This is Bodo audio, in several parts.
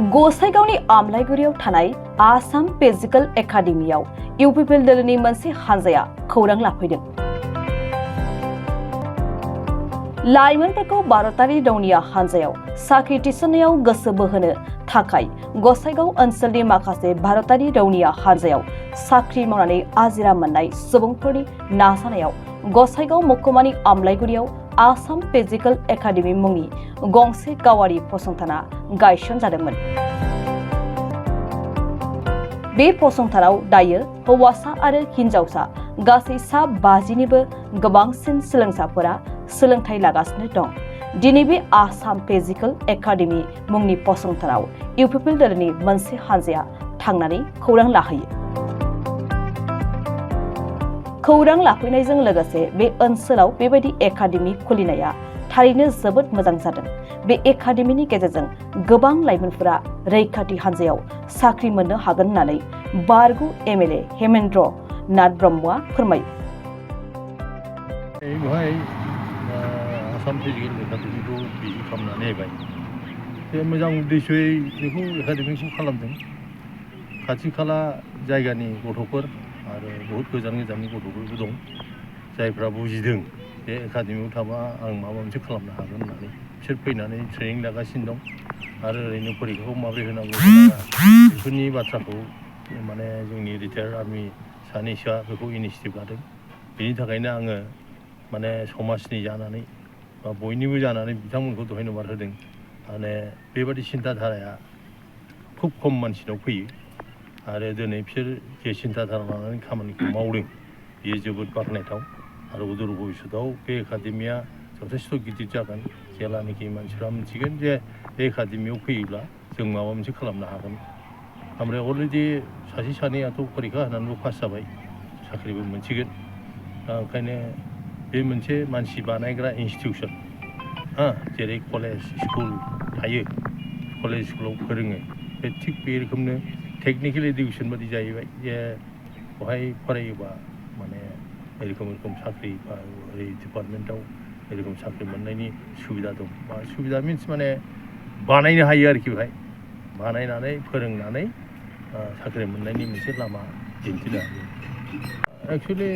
गसाइगावनि आमलाइगुरियाव थानाय आसाम फिजिकल एकाडेमियाव इउपिपिएल दलनि मोनसे हानजाया खौरां लाफैदों। लाइमोनफोरखौ भारतारि रौनिया हानजायाव साख्रि थिसननायाव गोसो बोहोनो थाखाय गसाइगाव ओनसोलनि माखासे भारतारि रौनिया हानजायाव साख्रि मावनानै आजिरा मोननाय सुबुंफोरनि नाजानायाव गसाइगाव महकुमानि आमलाइगुरियाव आसाम फिजिकल एकाडेमि मुंनि गंसे गावारि फसंथाना गायसनजादोंमोन। बे फसंथानाव दायो हौवासा आरो हिनजावसा गासै सा 50निबो गोबांसिन सोलोंसाफोरा सोलोंथाइ लागासिनो दं। दिनै बे आसाम फिजिकल एकाडेमि मुंनि फसंथानाव इउपिपिएल दलनि मोनसे हानजाया थांनानै खौरां लाहैयो। खौरां लाफैनायजों लोगोसे बे ओनसोलाव बेबायदि एकाडेमि खुलिनाया थारैनो जोबोद मोजां जादों। बे एकाडेमिनि गेजेरजों गोबां लाइमोनफोरा रैखाथि हानजायाव साख्रि मोननो हागोन होननानै बारगु एमएलए हेमेन्द्र नाथ ब्रह्मआ फोरमायो। आसाम फिजिकल एकाडेमिखौ बिदि खालामनानै होबाय। बे मोजां उद्देश्यै बेखौ एकाडेमिखौ खालामदों। खाथि खाला जायगानि गथ'फोर आरो बहुत गोजान गोजाननि गथ'फोरबो दं जायफ्रा बुजिदों बे एकाडेमियाव थाबा आं माबा मोनसे खालामनो हागोन होननानै बिसोर फैनानै ट्रेनिं लागासिनो दं आरो ओरैनो फरिखाखौ माबोरै होनांगौ बेफोरनि बाथ्राखौ माने जोंनि रिटायार्ड आर्मि सानैसोआ बेखौ इनिसियेटिभ लादों। बेनि थाखायनो आङो माने समाजनि जानानै बा बयनिबो जानानै बिथांमोनखौ धन्यबाद होदों। माने बेबादि सिन्थाधाराया खुब खम मानसिनाव फैयो आरो दिनै बिसोर जे सिन्थाधारा लानानै खामानिखौ मावदों बेयो जोबोद बाख्नायथाव आरो उदूर भबिष्यतआव बे एकाडेमिया जथेस्थ' गिदिर जागोन। जेलानाखि मानसिफ्रा मिथिगोन जे बे एकाडेमियाव फैयोब्ला जों माबा मोनसे खालामनो हागोन। ओमफ्राय अलरेडि सासे सानैयाथ' फरिखा होनानैबो पास जाबाय, साख्रिबो मोनसिगोन। दा ओंखायनो बे मोनसे मानसि बानायग्रा इन्सटिटिउसन जेरै कलेज स्कुल थायो, कलेज स्कुलाव फोरोङो, बे थिग बे रोखोमनो टेकनिकेल इडुकेसन बादि जाहैबाय जे बेवहाय फरायोबा माने रोखोम साख्रि बा ओरै डिपार्टमेन्टआव रोखोम साख्रि मोननायनि सुबिदा दं। बा सुबिदा मिन्स माने बानायनो हायो आरोखि बेवहाय बानायनानै फोरोंनानै साख्रि मोननायनि मोनसे लामा दिन्थिनो हायो। एक्सुवेलि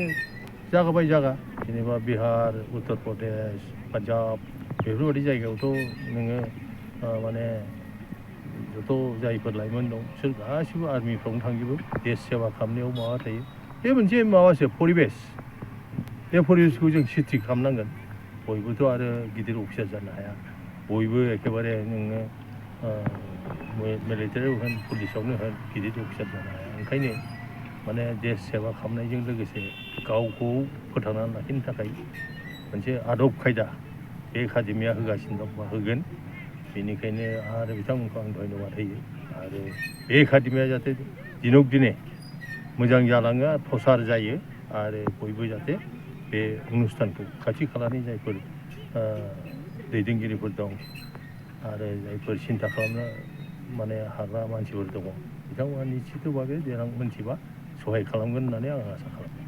जायगा बाय जायगा जेनेबा बिहार, उत्तर प्रदेश, पान्जाब बेफोरबायदि जायगायावथ' नोङो माने जथ' जायफोर लाइमोन दं बिसोर गासिबो आर्मिफ्रावनो थांजोबो। देश सेवा खालामनायाव माबा थायो। बे मोनसे माबासो परिबेस। बे परिबेसखौ जों सृष्टि खालामनांगोन। बयबोथ' आरो गिदिर अफिसार जानो हाया। बयबो एखेबारे नोङो मिलिटारियाव होन पुलिसावनो होन गिदिर अफिसार जानो हाया। ओंखायनो माने देश सेवा खालामनायजों लोगोसे गावखौ फोथांनानै लाखिनो थाखाय मोनसे आदब खायदा बे एकाडेमिया होगासिनो दं बा होगोन। बेनिखायनो आरो बिथांमोनखौ आं धन्यबाद होयो आरो बे एकाडेमिया जाहाथे दिनक दिने मोजां जालाङो, प्रसार जायो आरो बयबो जाहाथे बे अनुस्थानखौ खाथि खालानि जायफोर दैदेनगिरिफोर दं आरो जायफोर सिन्था खालामनो माने हाग्रा मानसिफोर दङ बिथांमोना निश्चितभाबे देनां मोनथिबा सहाय खालामगोन होननानै आं आसा खालामो।